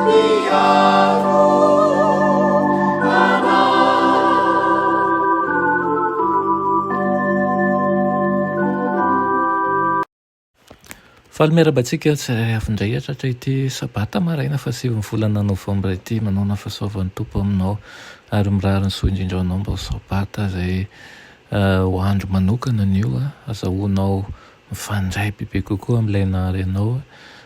Mpiaro anay. Faly miarahaba antsika tsirairay avy indray hatratra ity sabata maraina fahasivin'ny volana novambra ity. Manao ny fahasoavan'ny Tompo aminao ary mirary ny soa indrindra ho anao mba ho sabata izay ho andro manokana anio azahoanao mifandray bebe kokoa amin'ilay nahary anao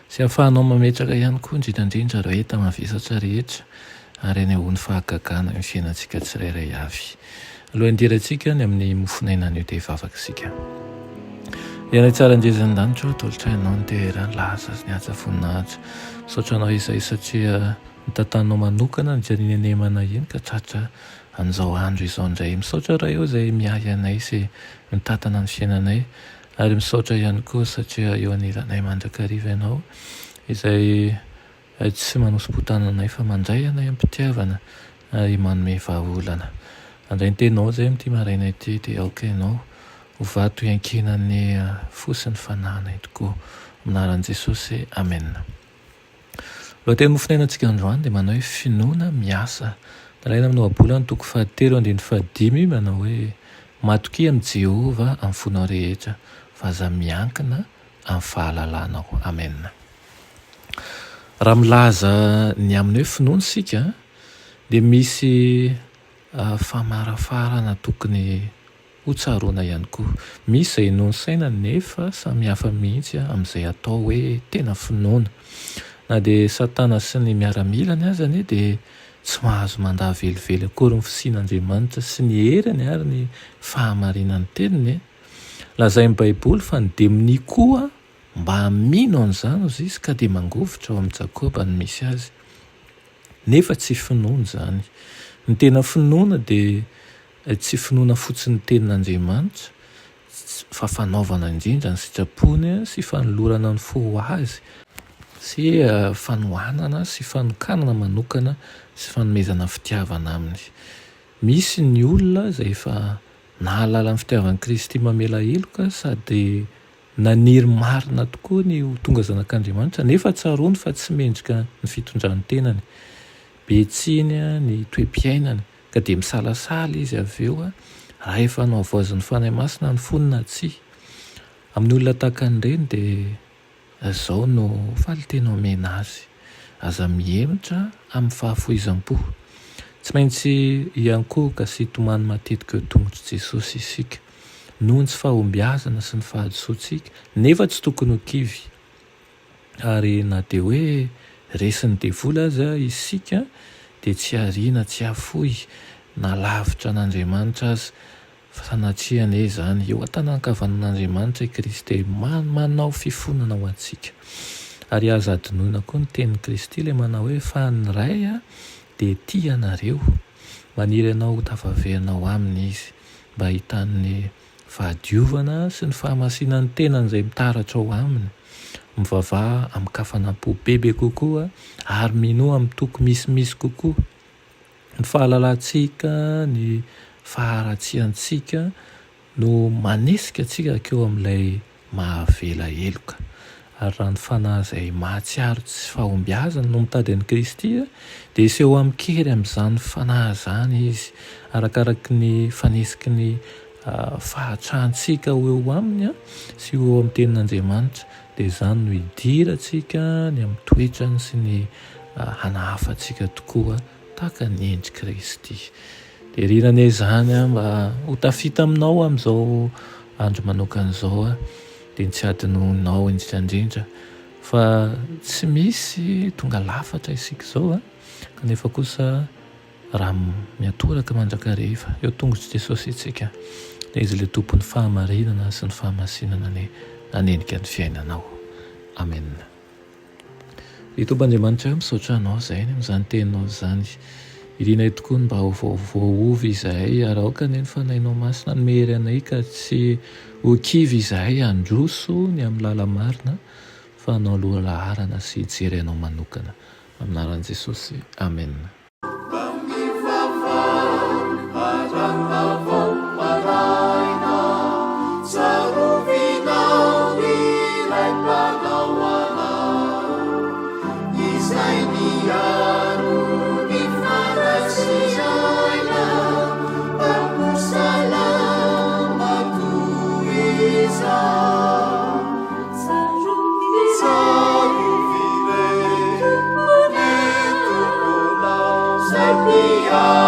sy ahafahanao mametraka ihany koa indrindra indrindra ireo enta-mavesatra rehetra ary anehoany fahagagana eo amin'ny fiainantsika tsirairay avy. Alohan'ny hidirantsika ny amin'ny mofonaina anio dia hivavaka isika. Ry Anay tsara indrindra any an-danitra ô, atolotra Ianao ny dera, ny laza sy ny haja voninahitra. Misaotra Anao izahay satria notantaninao manokana ny janinenemana iny ka tratra an'izao andro izao indray. Misaotra Ray ô izay miahy anay sy mitantana ny fiainanay ary misaotra ihany koa satria eo anilanay mandrakariva Ianao izay Tsy manosi-botana anay fa mandray anay am-pitiavana ary manome vahaolana. Handray ny teninao izay amin'ity maraina ity dia aoka ianao ho vato iankinan'ny fo sy ny fanahinay tokoa. Amin'ny anaran'i Jesosy, Amena. Lohateny mofonainantsika androany dia manao hoe finoana miasa. Nalaina amin'ny Ohabolana toko fahatelo andininy fahadimy manao hoe matokia amin'i Jehovah amin'ny fonao rehetra fa aza miankina amin'ny fahalalanao. Amena. Raha milaza ny amin'ny hoe finoana isika dia misy famarafarana tokony ho tsaroana ihany koa. Misy izay inoan'ny saina nefa samy hafa mihitsy amin'izay atao hoe tena finoana. Na dia Satana sy ny miaramilany aza anie dia tsy mahazo mandà velively akory ny fisian'Andriamanitra sy ny heriny ary ny fahamarinan'ny teniny e! Lazain'ny Baiboly fa ny demonia koa Mba mino an'izany ozy izy ka dia mangovitra ao amin'i Jakoba no misy azy. Nefa tsy finoana izany. Ny tena finoana dia tsy finoana fotsiny ny tenin'Andriamanitra fa fanaovana indrindra ny sitrapony sy fanolorana ny fo ho Azy sy fanohanana sy fanokanana manokana sy fanomezana fitiavana Aminy. Misy ny olona izay efa nahalala ny fitiavan'i Kristy mamela heloka sady Naniry marina tokoa ny ho tonga zanak'Andriamanitra, nefa tsaroany fa tsy mendrika ny fitondran-tenany. Be tsiny ny toe-piainany, ka dia misalasala izy avy eo raha efa nohavaozin'ny Fanahy Masina ny fony na tsia. Amin'ny olona tahaka an'ireny dia izao no valin-teny omena azy, Aza mihemotra amin'ny fahafoizam-po. Tsy maintsy hiankohoka sy hitomany matetika eo tongotr'i Jesosy isika. noho ny tsy fahombiazana sy ny fahadisoantsika, nefa tsy tokony ho kivy. Ary na dia hoe resin'ny devoly aza isika, dia tsy hariana tsy hafoy na lavitra an'Andriamanitra aza. Fa sanatria anie izany, eo an-tanan-kavanan'Andriamanitra i Kristy, manao fifonana ho antsika. Ary aza adinoina koa ny tenin'i Kristy ilay manao hoe, Fa ny Ray dia tia anareo, maniry anao ho tafaverina ao Aminy Izy. mba hahitany ny fahadiovana sy ny fahamasinan'ny tenany izay mitaratra ao aminy. Mivavaha amin-kafanam-po bebe kokoa ary minoa amin'ny toky misimisy kokoa. Ny fahalalantsika ny faharatsiantsika no manesika antsika hankeo amin'ilay mahavela heloka. Ary raha ny fanahy izay mahatsiaro tsy fahombiazana no mitady an'i Kristy, dia hiseho amin-kery amin'izany fanahy izany izy, arakaraky ny fanesiky ny fahatrantsika ho eo aminy sy ho eo amin'ny Tenin'Andriamanitra, dia izany no hidirantsika ny amin'ny toetrany sy ny hanahafantsika tokoa tahaka ny endrik'i Kristy. Dia irina anie izany mba ho tafita aminao amin'izao andro manokana izao, dia ny tsy hadinoinao indrindra indrindra fa tsy misy tonga lafatra isika izao, kanefa kosa raha miantoraka mandrakariva eo tongotr'i Jesosy isika, dia Izy ilay Tompon'ny fahamarinana sy ny fahamasinana anie hanenika ny fiainanao. Amena. Ry Tompo Andriamanitra ô, misaotra Anao izahay ny amin'izany Teninao izany. Irinay tokoa ny mba ho voaova izahay, ary aoka anie ny Fanahinao Masina hanome hery anay ka tsy ho kivy izahay handroso ny amin'ny lala-marina fa hanao lohalaharana sy hijery Anao manokana. Amin'ny anaran'i Jesosy, Amena. Izay niady. Tia.